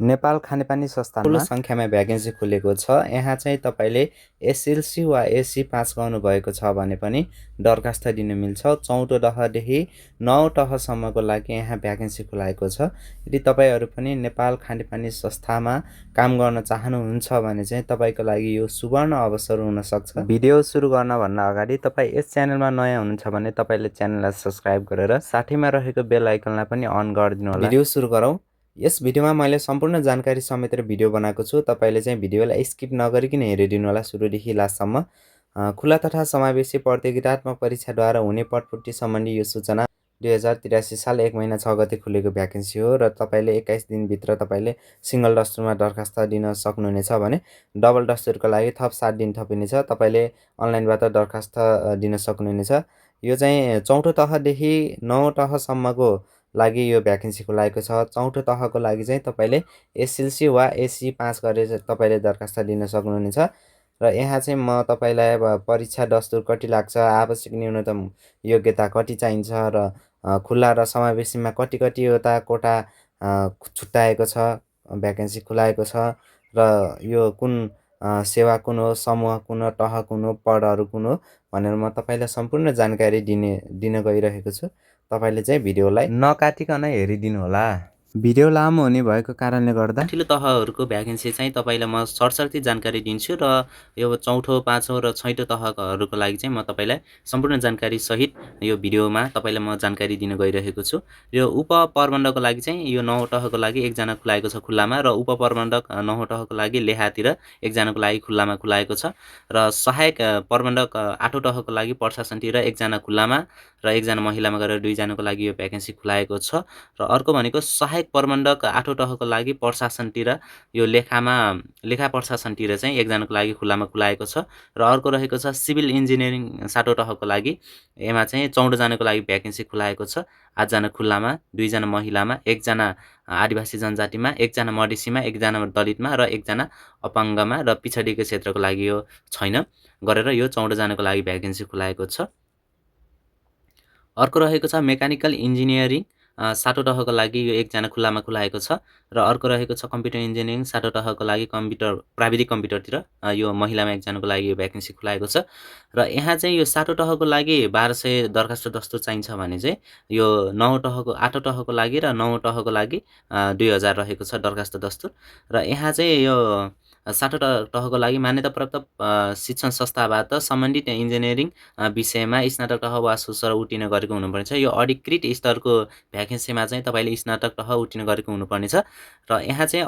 नेपाल खानेपानी संस्थानमा ठुलो सङ्ख्यामा भ्याकेन्सी खुलेको छ। यहाँ चाहिँ तपाईँले एसएलसी वा एससी पास गर्नुभएको छ भने पनि दरखास्त दिन मिल्छ। 4औं तहदेखि 9औं तहसम्मको लागि यहाँ भ्याकेन्सी खुलाएको छ। यदि तपाईँहरू पनि नेपाल खानेपानी संस्थामा काम गर्न चाहनुहुन्छ भने चाहिँ तपाईँको लागि यो सुवर्ण अवसर हुनसक्छ। भिडियो सुरु गर्नभन्दा अगाडि तपाईँ यस च्यानलमा नयाँ हुनुहुन्छ भने तपाईँले च्यानललाई सब्सक्राइब गरेर साथैमा रहेको बेल आइकनलाई पनि अन गरिदिनु होला। भिडियो सुरु गरौँ। यस भिडियोमा मैले सम्पूर्ण जानकारी समेत भिडियो बनाएको छु। तपाईँले चाहिँ भिडियोलाई स्किप नगरिकन हेरिदिनु होला सुरुदेखि लास्टसम्म। खुला तथा समावेशी प्रतियोगितात्मक परीक्षाद्वारा हुने पटपुटी सम्बन्धी यो सूचना 2083 साल 1 महिना 6 गते खुलेको भ्याकेन्सी हो र तपाईँले 21 दिनभित्र तपाईँले सिङ्गल डस्टरमा दरखास्त दिन सक्नुहुनेछ भने डबल डस्टरको लागि थप 7 दिन थपिनेछ। तपाईँले अनलाइनबाट दरखास्त दिन सक्नुहुनेछ। यो चाहिँ 4औं तहदेखि 9औं तहसम्मको लागि यो भ्याकेन्सी खुलाएको छ। 4औं तहको लागि चाहिँ तपाईँले एसएलसी वा एससी पास गरेर तपाईँले दरखास्त दिन सक्नुहुनेछ। र यहाँ चाहिँ म तपाईँलाई अब परीक्षा दस्तुर कति लाग्छ, आवश्यक न्यूनतम योग्यता कति चाहिन्छ र खुल्ला र समावेशीमा कतिवटा कोटा छुट्याएको छ, भ्याकेन्सी खुलाएको छ र यो कुन सेवा कुन हो, समूह कुन हो, तह कुन हो, पदहरू कुन हो भनेर म तपाईँलाई सम्पूर्ण जानकारी दिन गइरहेको छु। तपाईँले चाहिँ भिडियोलाई नकाटिकन हेरिदिनु होला। भिडियो लामो हुने भएको कारणले गर्दा माथिल्लो तहहरूको भ्याकेन्सी चाहिँ तपाईँलाई म सरसर्ती जानकारी दिन्छु र यो 4औं, 5औं र 6औं तहहरूको लागि चाहिँ म तपाईँलाई सम्पूर्ण जानकारी सहित यो भिडियोमा तपाईँलाई म जानकारी दिन गइरहेको छु। यो उपप्रबन्धकको लागि चाहिँ यो 9औं तहको लागि एकजना खुलाएको छ खुल्लामा र उपप्रबन्धक 9औं तहको लागि लेहातिर एकजनाको लागि खुल्लामा खुलाएको छ र सहायक प्रबन्धक 8औं तहको लागि प्रशासनतिर एकजना खुल्लामा र एकजना महिलामा गरेर 2 जनाको लागि यो भ्याकेन्सी खुलाएको छ। र अर्को भनेको सहायक प्रबन्धक 8औं तहको लागि प्रशासनतिर यो लेखा प्रशासनतिर चाहिँ एकजनाको लागि खुल्लामा खुलाएको छ र अर्को रहेको छ सिभिल इन्जिनियरिङ 7औं तहको लागि। यसमा चाहिँ 14 जनाको लागि भ्याकेन्सी खुलाएको छ। 8 जना खुल्लामा, 2 जना महिलामा, 1 जना आदिवासी जनजातिमा, 1 जना मधेसीमा, 1 जना दलितमा र 1 जना अपाङ्गमा र पिछडिएको क्षेत्रको लागि यो छैन गरेर यो 14 जनाको लागि भ्याकेन्सी खुलाएको छ। अर्को रहेको छ मेकानिकल इन्जिनियरिङ 7औं तहको लागि यो 1 जना खुल्लामा खुलाएको छ र अर्को रहेको छ कम्प्युटर इन्जिनियरिङ 7औं तहको लागि प्राविधिक कम्प्युटरतिर यो महिलामा 1 जनाको लागि यो भ्याकेन्सी खुलाएको छ। र यहाँ चाहिँ यो 7औं तहको लागि 1200 दरखास्त दस्तुर चाहिन्छ भने चाहिँ यो 9औं तहको 8औं तहको लागि र 9औं तहको लागि 2000 रहेको छ दरखास्त दस्तुर। र यहाँ चाहिँ यो 7औं तहको लागि मान्यताप्राप्त शिक्षण संस्थाबाट सम्बन्धित इन्जिनियरिङ विषयमा स्नातक तह वा सोस्र उत्तीर्ण गरेको हुनुपर्छ। यो अधिकृत स्तरको भ्याकेन्सीमा चाहिँ तपाईँले स्नातक तह उत्तीर्ण गरेको हुनुपर्नेछ। र यहाँ चाहिँ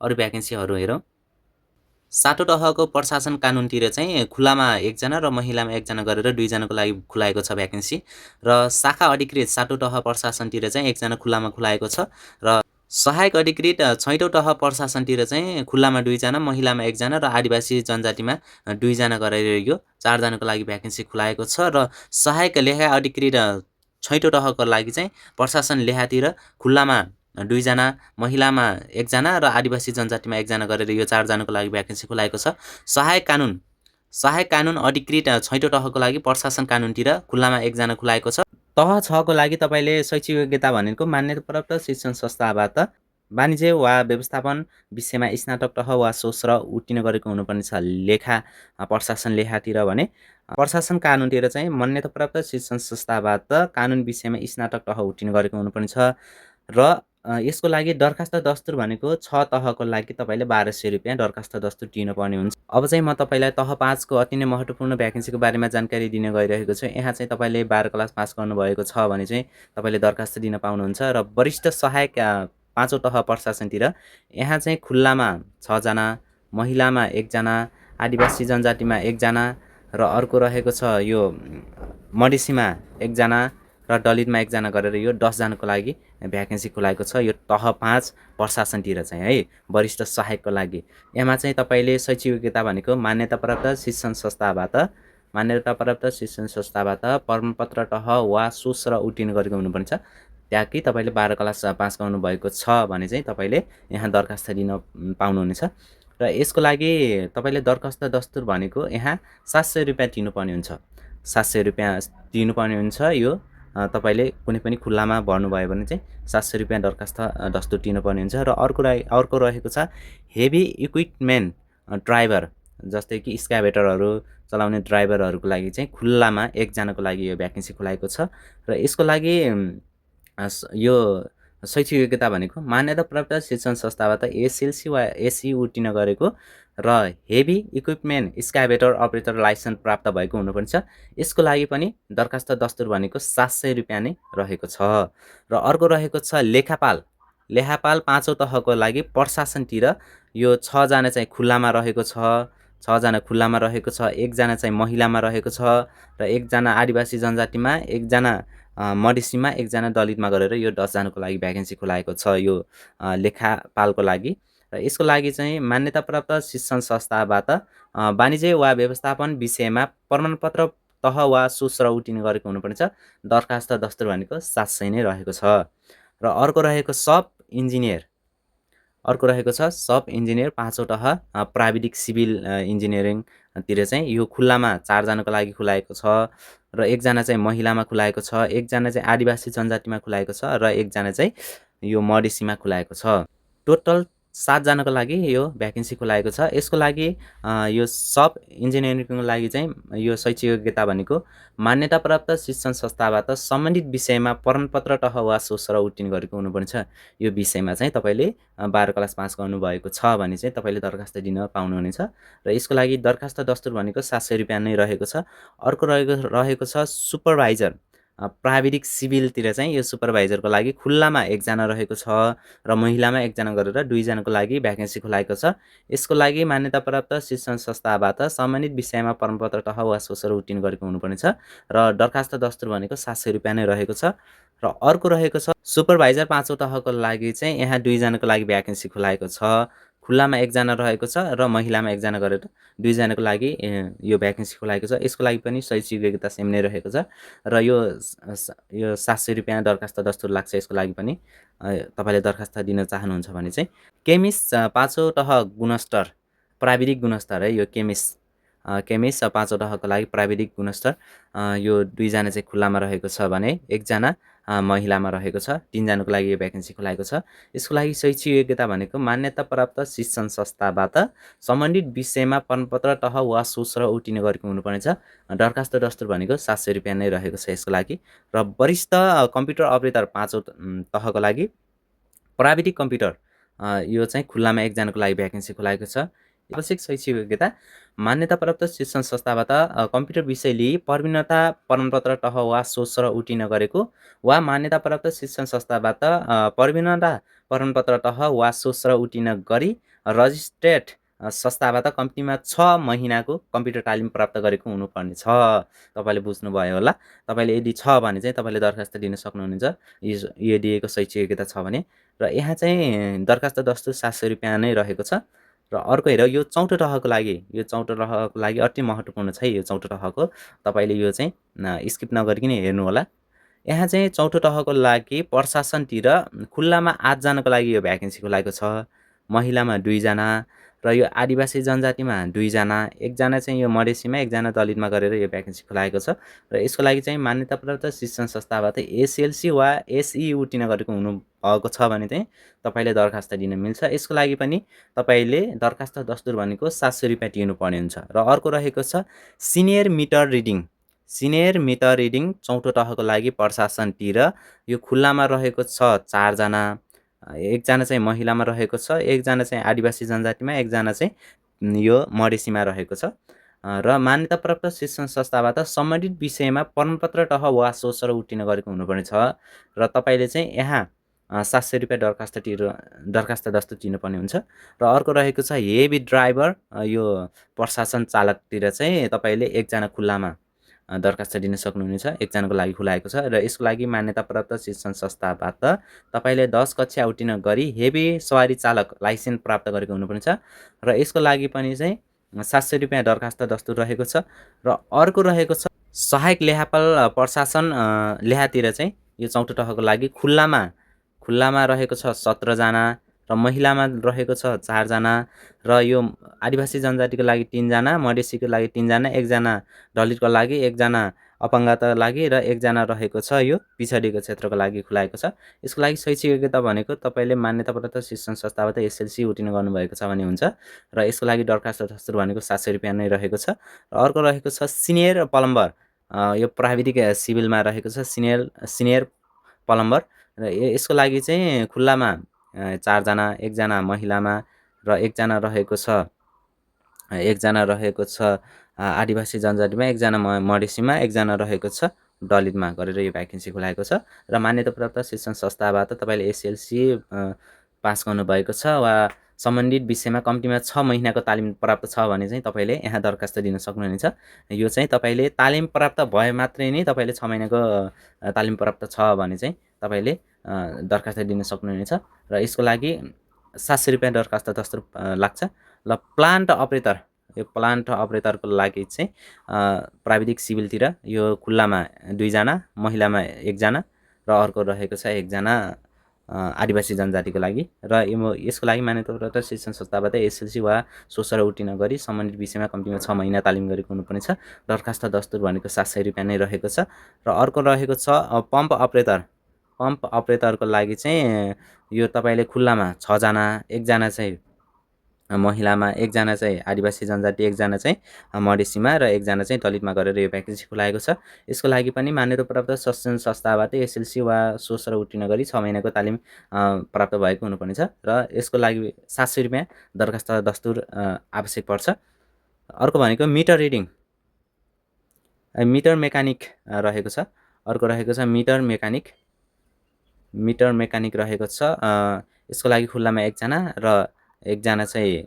अरू भ्याकेन्सीहरू हेरौँ। 7औं तहको प्रशासन कानुनतिर चाहिँ खुल्लामा 1 जना र महिलामा 1 जना गरेर 2 जनाको लागि खुलाएको छ भ्याकेन्सी। र शाखा अधिकृत 7औं तह प्रशासनतिर चाहिँ 1 जना खुल्लामा खुलाएको छ र सहायक अधिकृत 6औं तह प्रशासनतिर चाहिँ खुल्लामा 2 जना, महिलामा 1 जना र आदिवासी जनजातिमा 2 जना गरेर यो 4 जनाको लागि भ्याकेन्सी खुलाएको छ। र सहायक लेखा अधिकृत 6औं तहको लागि चाहिँ प्रशासन लेखातिर खुल्लामा 2 जना, महिलामा 1 जना र आदिवासी जनजातिमा 1 जना गरेर यो 4 जनाको लागि भ्याकेन्सी खुलाएको छ। सहायक कानुन अधिकृत 6औं तहको लागि प्रशासन कानुनतिर खुल्लामा 1 जना खुलाएको छ। तह 6 को लागि तपाईँले शैक्षिक योग्यता भनेको मान्यताप्राप्त शिक्षण संस्थाबाट वाणिज्य वा व्यवस्थापन विषयमा स्नातक तह वा सोस्र उत्तीर्ण गरेको हुनुपर्नेछ। लेखा प्रशासन लेखातिर भने प्रशासन कानुनतिर चाहिँ मान्यताप्राप्त शिक्षण संस्थाबाट कानुन विषयमा स्नातक तह उत्तीर्ण गरेको हुनुपर्नेछ। र यसको लागि दरखास्त दस्तुर भनेको 6 तहको लागि तपाईँले 1200 रुपियाँ दरखास्त दस्तुर दिनुपर्ने हुन्छ। अब चाहिँ म तपाईँलाई तह 5 को अति नै महत्त्वपूर्ण भ्याकेन्सीको बारेमा जानकारी दिन गइरहेको छु। यहाँ चाहिँ तपाईँले 12 क्लास पास गर्नुभएको छ भने चाहिँ तपाईँले दरखास्त दिन पाउनुहुन्छ। र वरिष्ठ सहायक 5औं तह प्रशासनतिर यहाँ चाहिँ खुल्लामा 6 जना, महिलामा 1 जना, आदिवासी जनजातिमा 1 जना र अर्को रहेको छ यो मधेसीमा 1 जना र दलितमा 1 जना गरेर यो 10 जनाको लागि भ्याकेन्सी खुलाएको छ। यो तह 5 प्रशासनतिर चाहिँ है वरिष्ठ सहायकको लागि। यसमा चाहिँ तपाईँले शैक्षिक योग्यता भनेको मान्यताप्राप्त शिक्षण संस्थाबाट प्रमाणपत्र तह वा सोस्र उत्तीर्ण गरेको हुनुपर्छ। त्यहाँ कि तपाईँले 12 क्लास पास गर्नुभएको छ भने चाहिँ तपाईँले यहाँ दरखास्त दिन पाउनुहुनेछ। र यसको लागि तपाईँले दरखास्त दस्तुर भनेको यहाँ 700 रुपियाँ तिर्नुपर्ने हुन्छ। 700 रुपियाँ तिर्नुपर्ने हुन्छ यो तपाईँले कुनै पनि खुल्लामा भर्नुभयो भने चाहिँ 700 रुपियाँ दरखास्त दस्तुर तिर्नुपर्ने हुन्छ। र अर्को रहेको छ हेभी इक्विपमेन्ट ड्राइभर, जस्तै कि एक्सकाभेटरहरू चलाउने ड्राइभरहरूको लागि चाहिँ खुल्लामा एकजनाको लागि यो भ्याकेन्सी खुलाएको छ। र यसको लागि यो शैक्षिक योग्यता भनेको मान्यता प्राप्त शिक्षण संस्थाबाट एसएलसी वा एसई उत्तीर्ण गरेको र heavy equipment excavator operator licence प्राप्त भएको हुनुपर्छ। यसको लागि पनि दरखास्त दस्तुर भनेको 700 रुपियाँ नै रहेको छ। र अर्को रहेको छ लेखापाल 5औँ तहको लागि प्रशासनतिर यो 6 जना चाहिँ खुल्लामा रहेको छ, 6 जना खुल्लामा रहेको छ, 1 जना चाहिँ महिलामा रहेको छ, र 1 जना आदिवासी जनजातिमा, 1 जना मधेसीमा, 1 जना दलितमा गरेर यो 10 जनाको लागि भ्याकेन्सी खुलाएको छ यो लेखापालको लागि। र यसको लागि चाहिँ मान्यता प्राप्त शिक्षण संस्थाबाट वाणिज्य वा व्यवस्थापन विषयमा प्रमाणपत्र तह वा सूत्र उत्तीर्ण गरेको हुनुपर्छ। दरखास्त दस्तुर भनेको 700 नै रहेको छ। र अर्को रहेको सब इन्जिनियर 5औँ तह प्राविधिक सिभिल इन्जिनियरिङतिर चाहिँ यो खुल्लामा 4 जनाको लागि खुलाएको छ, र 1 जना चाहिँ महिलामा खुलाएको छ, 1 जना चाहिँ आदिवासी जनजातिमा खुलाएको छ, र 1 जना चाहिँ यो मधेसीमा खुलाएको छ। टोटल 7 जनाको लागि यो भ्याकेन्सी खुलाएको छ। यसको लागि यो सब इन्जिनियरिङको लागि चाहिँ यो शैक्षिक योग्यता भनेको मान्यता प्राप्त शिक्षण संस्थाबाट सम्बन्धित विषयमा प्रमाणपत्र तह वा सूत्र उत्तीर्ण गरेको हुनुपर्छ। यो विषयमा चाहिँ तपाईँले 12 क्लास पास गर्नुभएको छ भने चाहिँ तपाईँले दरखास्त दिन पाउनुहुनेछ। र यसको लागि दरखास्त दस्तुर भनेको 700 रुपियाँ नै रहेको छ। अर्को रहेको छ सुपरभाइजर प्राविधिक सिभिलतिर चाहिँ यो सुपरभाइजरको लागि खुल्लामा 1 जना रहेको छ, र महिलामा 1 जना गरेर 2 जनाको लागि भ्याकेन्सी खुलाएको छ। यसको लागि मान्यता प्राप्त शिक्षण संस्थाबाट सम्बन्धित विषयमा प्रमाणपत्र तह वा सूत्र उत्तीर्ण गरेको हुनुपर्नेछ। र दरखास्त दस्तुर भनेको 700 रुपियाँ नै रहेको छ। र अर्को रहेको छ सुपरभाइजर 5औँ तहको लागि चाहिँ यहाँ 2 जनाको लागि भ्याकेन्सी खुलाएको छ। खुल्लामा 1 जना रहेको छ, र महिलामा 1 जना गरेर 2 जनाको लागि यो भ्याकेन्सी खुलाएको छ। यसको लागि पनि शैक्षिक योग्यता सेम नै रहेको छ। र यो 700 रुपियाँ दरखास्त दस्तुर लाग्छ। यसको लागि पनि तपाईँले दरखास्त दिन चाहनुहुन्छ भने चाहिँ केमिस्ट 5औँ तह गुणस्तर प्राविधिक गुणस्तर है, यो केमिस्ट 5औँ तहको लागि प्राविधिक गुणस्तर यो 2 जना चाहिँ खुल्लामा रहेको छ भने 1 जना महिलामा रहेको छ। 3 जनाको लागि यो भ्याकेन्सी खुलाएको छ। यसको लागि शैक्षिक योग्यता भनेको मान्यता प्राप्त शिक्षण संस्थाबाट सम्बन्धित विषयमा प्रमाणपत्र तह वा सूत्र उत्तीर्ण गरेको हुनुपर्नेछ। दरखास्त दस्तुर भनेको 700 रुपियाँ नै रहेको छ यसको लागि। र वरिष्ठ कम्प्युटर अपरेटर 5औँ तहको लागि प्राविधिक कम्प्युटर यो चाहिँ खुल्लामा 1 जनाको लागि भ्याकेन्सी खुलाएको छ। आवश्यक शैक्षिक योग्यता मान्यता प्राप्त शिक्षण संस्थाबाट कम्प्युटर विषय लिई प्रवीणता प्रमाणपत्र तह वा सूत्र उत्तीर्ण गरेको वा मान्यता प्राप्त शिक्षण संस्थाबाट प्रवीणता प्रमाणपत्र तह वा सूत्र उत्तीर्ण गरी रजिस्ट्रेड संस्थाबाट कम्पनीमा 6 महिनाको कम्प्युटर तालिम प्राप्त गरेको हुनुपर्ने छ। तपाईँले बुझ्नुभयो होला। तपाईँले यदि छ भने चाहिँ तपाईँले दरखास्त दिन सक्नुहुनेछ, यो दिएको शैक्षिक योग्यता छ भने। र यहाँ चाहिँ दरखास्त दस्तुर 700 रुपियाँ नै रहेको छ। र अर्को हेर यो 4औँ तहको लागि अति महत्त्वपूर्ण छ यो 4औँ तहको। तपाईँले यो चाहिँ स्किप नगरिकन हेर्नु होला। यहाँ चाहिँ 4औँ तहको लागि प्रशासनतिर खुल्लामा 8 जनाको लागि यो भ्याकेन्सी खुलाएको छ। महिलामा 2 जना, र यो आदिवासी जनजातिमा 2 जना, 1 जना चाहिँ यो मधेसीमा, 1 जना दलितमा गरेर यो भ्याकेन्सी खुलाएको छ। र यसको लागि चाहिँ मान्यता प्राप्त शिक्षण संस्थाबाट एसएलसी वा एसई उत्तीर्ण गरेको हुनुभएको छ भने चाहिँ तपाईँले दरखास्त दिन मिल्छ। यसको लागि पनि तपाईँले दरखास्त दस्तुर भनेको 700 रुपियाँ तिर्नुपर्ने हुन्छ। र अर्को रहेको छ सिनियर मिटर रिडिङ 4औँ तहको लागि प्रशासनतिर यो खुल्लामा रहेको छ 4 जना, 1 जना चाहिँ महिलामा रहेको छ, 1 जना चाहिँ आदिवासी जनजातिमा, 1 जना चाहिँ यो मधेसीमा रहेको छ। र मान्यता प्राप्त शिक्षण संस्थाबाट सम्बन्धित विषयमा प्रमाणपत्र तह वा सूत्र उत्तीर्ण गरेको हुनुपर्ने छ। र तपाईँले चाहिँ यहाँ 700 रुपियाँ दरखास्त दस्तुर तिर्नुपर्ने हुन्छ। र अर्को रहेको छ हेभी ड्राइभर यो प्रशासन चालकतिर चाहिँ तपाईँले 1 जना खुल्लामा दरखास्त दिन सक्नुहुनेछ। 1 जनाको लागि खुलाएको छ। र यसको लागि मान्यता प्राप्त शिक्षण संस्थाबाट तपाईँले 10 कक्षा उत्तीर्ण गरी हेभी सवारी चालक लाइसेन्स प्राप्त गरेको हुनुपर्नेछ। र यसको लागि पनि चाहिँ 700 रुपियाँ दरखास्त दस्तुर रहेको छ। र अर्को रहेको छ सहायक लेखापाल प्रशासन लेखातिर चाहिँ यो 4औँ तहको लागि खुल्लामा रहेको छ 17 जना, र महिलामा रहेको छ 4 जना, र यो आदिवासी जनजातिको लागि 3 जना, मधेसीको लागि 3 जना, 1 जना दलितको लागि, 1 जना अपाङ्गताको लागि र 1 जना रहेको छ यो पिछडिएको क्षेत्रको लागि खुलाएको छ। यसको लागि शैक्षिक योग्यता भनेको तपाईँले मान्यताप्राप्त शिक्षण संस्थाबाट एसएलसी उत्तीर्ण गर्नुभएको छ भने हुन्छ र यसको लागि दरखास्त दस्तुर भनेको 700 रुपियाँ नै रहेको छ। र अर्को रहेको छ सिनियर प्लम्बर, यो प्राविधिक सिभिलमा रहेको छ सिनियर प्लम्बर र यसको लागि चाहिँ खुल्लामा 4 जना, 1 जना महिलामा र 1 जना रहेको छ आदिवासी जनजातिमा, 1 जना मधेसीमा, 1 जना रहेको छ दलितमा गरेर यो भ्याकेन्सी खुलाएको छ। र मान्यताप्राप्त शिक्षण संस्थाबाट तपाईँले एसएलसी पास गर्नुभएको छ वा सम्बन्धित विषयमा कम्तीमा 6 महिनाको तालिम प्राप्त छ भने चाहिँ तपाईँले यहाँ दरखास्त दिन सक्नुहुनेछ। यो चाहिँ तपाईँले तालिम प्राप्त भए मात्रै नै तपाईँले 6 महिनाको तालिम प्राप्त छ भने चाहिँ तपाईँले दरखास्त दिन सक्नुहुनेछ र यसको लागि 700 रुपियाँ दरखास्त दस्तुर लाग्छ। ल प्लान्ट अपरेटर, यो प्लान्ट अपरेटरको लागि चाहिँ प्राविधिक सिभिलतिर यो खुल्लामा 2 जना, महिलामा 1 जना र अर्को रहेको छ 1 जना आदिवासी जनजातिको लागि र यसको लागि मान्यताप्राप्त शिक्षण संस्थाबाट एसएलसी वा सोसर उत्तीर्ण गरी सम्बन्धित विषयमा कम्तीमा 6 महिना तालिम गरेको हुनुपर्ने छ। दरखास्त दस्तुर भनेको 700 रुपियाँ नै रहेको छ। र अर्को रहेको छ पम्प अपरेटर। पम्प अपरेटरको लागि चाहिँ यो तपाईँले खुल्लामा 6 जना, 1 जना चाहिँ महिलामा, 1 जना चाहिँ आदिवासी जनजाति, 1 जना चाहिँ मधेसीमा र 1 जना चाहिँ दलितमा गरेर यो भ्याकेन्सी खुलाएको छ। यसको लागि पनि मान्यताप्राप्त शिक्षण संस्थाबाट एसएलसी वा सोसर उत्तीर्ण गरी 6 महिनाको तालिम प्राप्त भएको हुनुपर्ने छ र यसको लागि 700 रुपियाँ दरखास्त दस्तुर आवश्यक पर्छ। अर्को भनेको मिटर रिडिङ, मिटर मेकानिक रहेको छ। अर्को रहेको छ मिटर मेकानिक रहेको छ। यसको लागि खुल्लामा 1 जना र 1 जना चाहिँ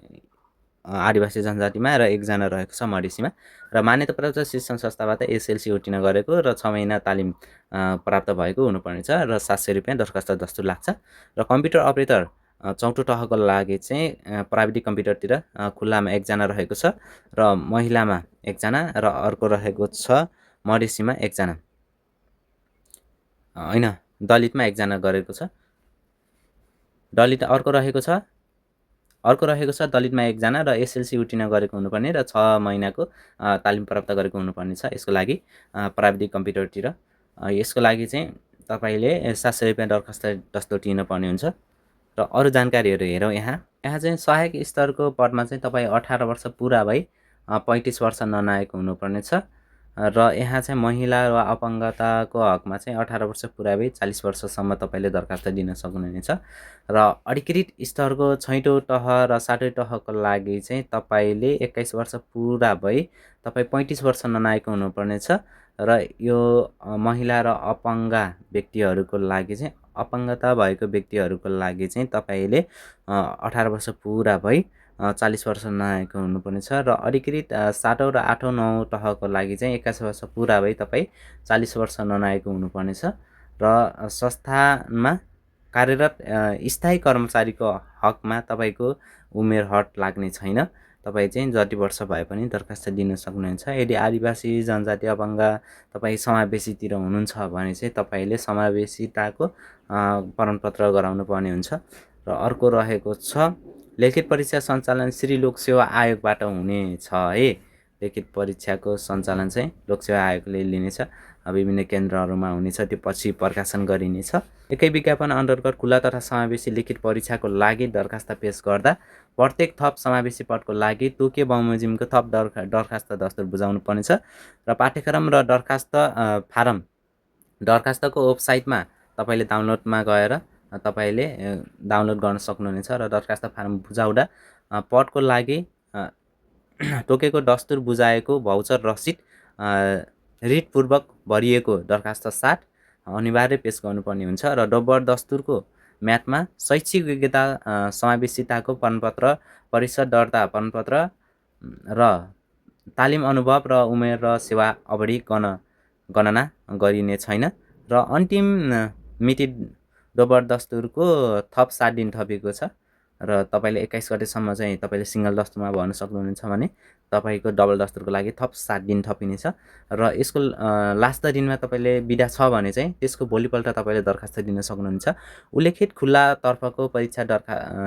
आदिवासी जनजातिमा र 1 जना रहेको छ मधेसीमा र मान्यताप्राप्त शिक्षण संस्थाबाट एसएलसी उत्तीर्ण गरेको र 6 महिना तालिम प्राप्त भएको हुनुपर्ने छ र 700 रुपियाँ दरखास्त दस्तुर लाग्छ। र कम्प्युटर अपरेटर चौथो तहको लागि चाहिँ प्राविधिक कम्प्युटरतिर खुल्लामा 1 जना रहेको छ र महिलामा 1 जना र अर्को रहेको छ मधेसीमा 1 जना, होइन दलितमा 1 जना गरेको छ। अर्को रहेको छ दलितमा 1 जना र एसएलसी उत्तीर्ण गरेको हुनुपर्ने र 6 महिनाको तालिम प्राप्त गरेको हुनुपर्ने छ यसको लागि प्राविधिक कम्प्युटरतिर। यसको लागि चाहिँ तपाईँले 700 रुपियाँ दरखास्त दस्तुर तिर्नुपर्ने हुन्छ। र अरू जानकारीहरू हेरौँ। यहाँ चाहिँ सहायक स्तरको पदमा चाहिँ तपाईँ 18 वर्ष पुरा भई 35 वर्ष ननाएको हुनुपर्ने छ र यहाँ चाहिँ महिला वा अपाङ्गताको हकमा चाहिँ 18 वर्ष पुरा भई 40 वर्षसम्म तपाईँले दरखास्त दिन सक्नुहुनेछ। र अधिकृत स्तरको 6औँ तह र 7औँ तहको लागि चाहिँ तपाईँले 21 वर्ष पुरा भई तपाईँ 35 वर्ष ननाएको हुनुपर्नेछ र यो महिला र अपाङ्गा व्यक्तिहरूको लागि चाहिँ अपाङ्गता भएको व्यक्तिहरूको लागि चाहिँ तपाईँले 18 वर्ष पुरा भई 40 वर्ष नआएको हुनुपर्ने छ र अधिकृत 7औँ र 8औँ 9औँ तहको लागि चाहिँ 21 वर्ष पुरा भई तपाईँ 40 वर्ष नआएको हुनुपर्ने छ र संस्थानमा कार्यरत स्थायी कर्मचारीको हकमा तपाईँको उमेर हद लाग्ने छैन। तपाईँ चाहिँ जति वर्ष भए पनि दरखास्त दिन सक्नुहुन्छ। यदि आदिवासी जनजाति अपाङ्ग तपाईँ समावेशीतिर हुनुहुन्छ भने चाहिँ तपाईँले समावेशिताको प्रमाणपत्र गराउनु पर्ने हुन्छ। र अर्को रहेको छ लिखित परीक्षा सञ्चालन श्री लोकसेवा आयोगबाट हुनेछ है। लिखित परीक्षाको सञ्चालन चाहिँ लोकसेवा आयोगले लिनेछ, विभिन्न केन्द्रहरूमा हुनेछ, त्यो पछि प्रकाशन गरिनेछ। एकै विज्ञापन अन्तर्गत खुला तथा समावेशी लिखित परीक्षाको लागि दरखास्त पेश गर्दा प्रत्येक थप समावेशी पदको लागि तोकियो बमोजिमको थप दरखास्त दस्तुर बुझाउनु पर्नेछ र पाठ्यक्रम र दरखास्तको वेबसाइटमा तपाईँले डाउनलोडमा गएर तपाईँले डाउनलोड गर्न सक्नुहुनेछ र दरखास्त फारम बुझाउँदा पदको लागि तोकेको दस्तुर बुझाएको भाउचर रसिद रिटपूर्वक भरिएको दरखास्त साथ अनिवार्य पेश गर्नुपर्ने हुन्छ र डब्बर दस्तुरको म्याथमा शैक्षिक योग्यता समावेशिताको प्रमाणपत्र, परिषद दर्ता प्रमाणपत्र र तालिम अनुभव र उमेर र सेवा अवधि गणना गरिने छैन र अन्तिम मिति डब्बर दस्तुरको थप 7 दिन थपिएको छ र तपाईँले 21 गतेसम्म चाहिँ तपाईँले सिङ्गल दस्तुरमा भर्न सक्नुहुन्छ भने तपाईँको डबल दस्तुरको लागि थप 7 दिन थपिनेछ र यसको लास्ट दिनमा तपाईँले बिदा छ भने चाहिँ त्यसको भोलिपल्ट तपाईँले दरखास्त दिन सक्नुहुन्छ। उल्लेखित खुल्ला तर्फको परीक्षा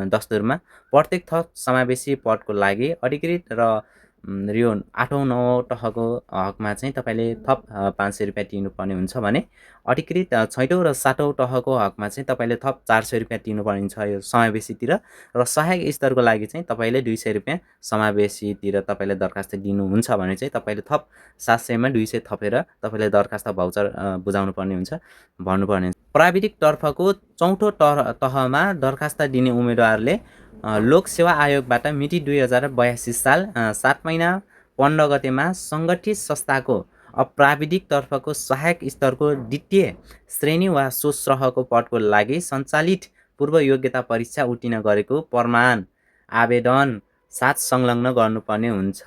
दस्तुरमा प्रत्येक थप समावेशी पदको लागि अधिकृत र यो 8औँ 9औँ तहको हकमा चाहिँ तपाईँले थप 500 रुपियाँ तिर्नुपर्ने हुन्छ भने अधिकृत 6औँ र 7औँ तहको हकमा चाहिँ तपाईँले थप 400 रुपियाँ तिर्नुपर्ने हुन्छ यो समावेशीतिर र सहायक स्तरको लागि चाहिँ तपाईँले 200 रुपियाँ समावेशीतिर तपाईँले दरखास्त दिनुहुन्छ भने चाहिँ तपाईँले थप 700 मा 200 थपेर तपाईँले दरखास्त भाउचर बुझाउनु पर्ने हुन्छ भर्नुपर्ने हुन्छ। प्राविधिक तर्फको 4औँ तहमा दरखास्त दिने उम्मेदवारले लोक सेवा आयोगबाट मिति 2082 साल 7 महिना 15 गतेमा सङ्गठित संस्थाको अप्राविधिक तर्फको सहायक स्तरको द्वितीय श्रेणी वा सोस्रहको पदको लागि सञ्चालित पूर्व योग्यता परीक्षा उत्तीर्ण गरेको प्रमाण आवेदन साथ संलग्न गर्नुपर्ने हुन्छ।